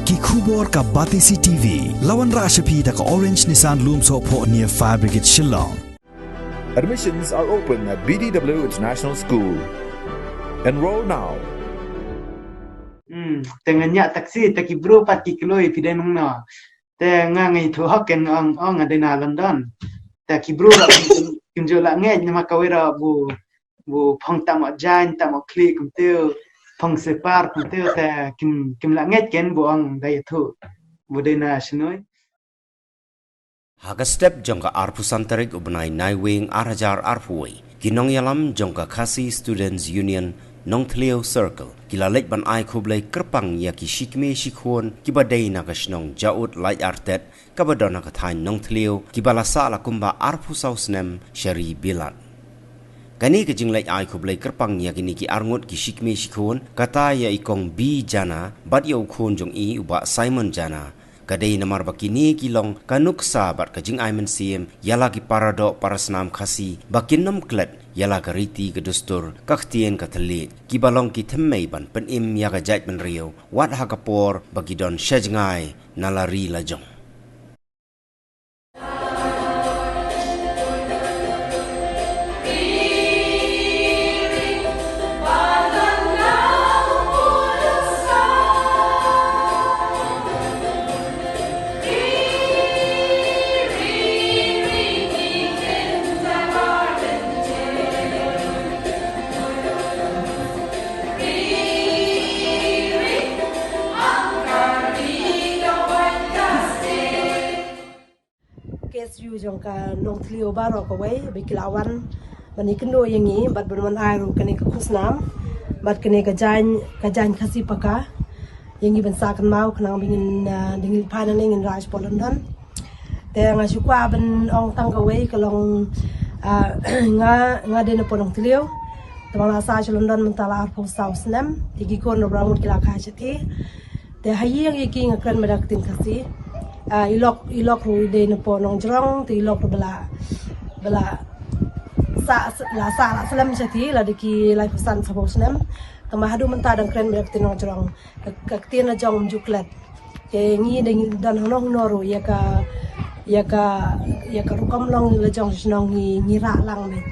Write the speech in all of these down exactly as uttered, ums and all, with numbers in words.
Ki khubor ka Batesi T V. La wanrah sha phi da ka Orange Nissan Lumsohphoh near Fire Brigade Shillong. Admissions are open at B D W International School. Enroll now. Hmm, te nga ñiah taxi, te ki bru pat ki kloi phi dei nongno. Te nga ngi thu hok ken ong, ong nga dei na London. Te ki bru ra kim, kim ju la ngeit namar kawei ra bu, bu phong tam o jain, tam o kli kumtu, phong separ kumtu, te kim, kim la ngeit ken bu ong dei thu. Bu dei na shnoi. Ha ka step jong ka arphew san tarik u bnai Naiwieng ar hajar arphew wei, ki nongïalam jong ka Khasi Students Union Nongthliew Circle ki la leit ban ai khublei kyrpang ïa ki shikmie shikhun kiba dei na ka shnong Jaud Laitartet kaba don ha ka thaiñ Nongthliew, kiba la sah la kumba arphew saw snem sha ri Bilat. Kane ka jingleit ai khublei kyrpang ïa kine ki arngut ki shikmie shikhun, kata ïa i Kong B Jana bad ïa u khun jong i u Bah Simon Jana, ka dei namar ba kine ki long ka nuksa bad ka jingai mynsiem ïa la ki paradoh parasnam Khasi ba kin ym klet ïa la ka riti ka dustur, ka ktien ka thylliej, kiba long ki thymmei ban pynim ïa ka jaitbynriew wat ha ka por ba ki don sha jngai na la ri la jong. K S U jong ka Nongthliew baroh kawei ba ki la wan ban ïakynduh ïa ngi bad ban wan ai ruh kane ka khusnam bad kane ka jaiñ, ka jaiñ Khasi Paka ïa ngi ban sah kynmaw khnang ba ngin, ah, dang ïa phai nangne ngin rah shapoh London. Te nga shu kwah ban ong tang kawei ka long, ah, nga, nga dei na poh Nongthliew. Te ba nga la sah sha London mynta la arphew saw snem. Te ki khun ruh ba mut ki la kha shathie. Te ha ïing ïa ki nga kren bad ka ktien Khasi. Ah, i lok, i lok ruh i dei na poh Nongjrong, te i lok ruh ba la, ba la sah, la sah la slem shathie, la dei ki laiphew san saphew snem. Tangba haduh mynta dang kren bad ka ktien Nongjrong. Ka, ka ktien la jong ym ju klet. Te ngi dang don hangno hangno ruh ïa ka, ïa ka, ïa ka rukom long la jong shnong ngi, ngi rah lang beit.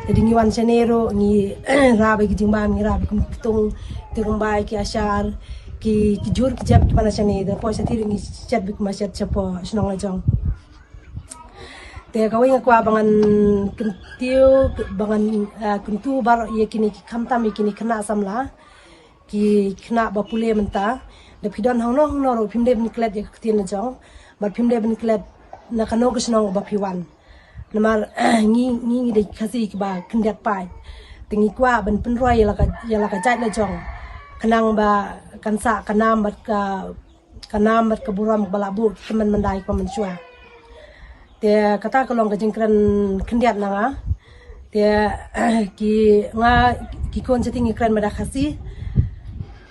Te dei ngi wan shane ruh ngi rah beit ki jingbam, ngi rah beit ki ktung, te kumba ki ashar, ki, ki jur ki jep kiba na shane, te poh shathie ruh ngi shet beit kumba shet shapoh shnong la jong. Te kawei nga kwah ba ngan kyntiew, ba ngan, ah, kyntu baroh ïa kine ki khamtam ïa kine khynnah samla. Ki khynnah ba pule mynta, da phi don hangno hangno ruh phim dei ban klet ïa ka ktien la jong, bad phim dei ban klet na kano ka shnong ba phi wan. Namar ngi, ngi, ngi dei Khasi kiba khyndiat paid. Te ngi kwah ban pynroi ïa la ka, ïa la ka jait la jong. Khnang ba kan sah ka nam bad ka, ka nam bad ka burom ba la buh ki kmen myndai kaba mynshuwa. Te kata ka long ka jingkren khyndiat na nga. Te ki, nga, ki khun shathie ngi kren bad ka Khasi.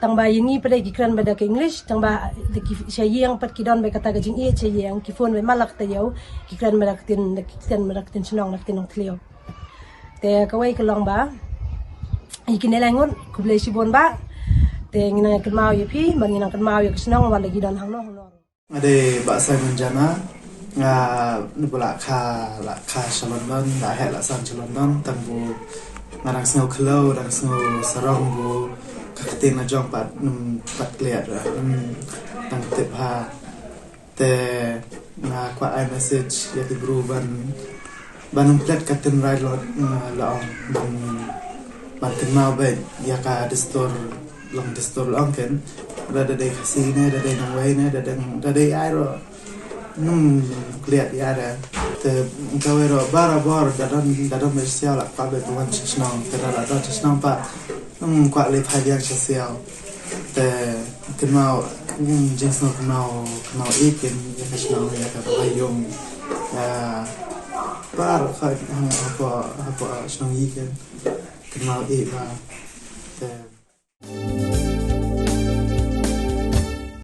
Tangba ïa ngi pat ki kren bad ka English, tangba da ki sha ïing pat ki don bad kata ka jingïeit sha ïing, ki phone bad ma la ka taïew, ki kren bad ka ktien, ki kren bad ka ktien shnong, ka ktien Nongthliew. Te kawei ka long ba ïa kine lai ngut, khublei shibun ba. Te ngi nang kynmaw ïa phi, ba ngi nang kynmaw ïa ka shnong, wat la ki don hangno hangno. Nga dei Bah Simon Jana, nga, nga ba la kha, la kha sha London, la heh la san sha London, tang ba nga dang sngew khlaw, dang sngew sarong ba ka ktien la jong pat, ym pat klet, ym tang tip ha. Te nga kwah ai message ïa ki bru ban, ban ym klet ka ktien rai la, la ong, ban, ban kynmaw beit ïa ka dustur, long dustur la ong ken. Da, da dei Khasi ne, da dei nongwei ne, da dei, da dei ai ruh, ym klet ïa da. Te kawei ruh barabor da don, da don beit sha siaw la kwah beit ban wan sha shnong, te da la don sha shnong pat ym kwah leit phai biang sha siaw. Te kynmaw, jingsngew kynmaw, kynmaw ïeit ken ïa ka shnong, ïa ka Bahaïung, ïa baroh kawei hapoh, hapoh shnong ïeit ken. Kynmaw ïeit ba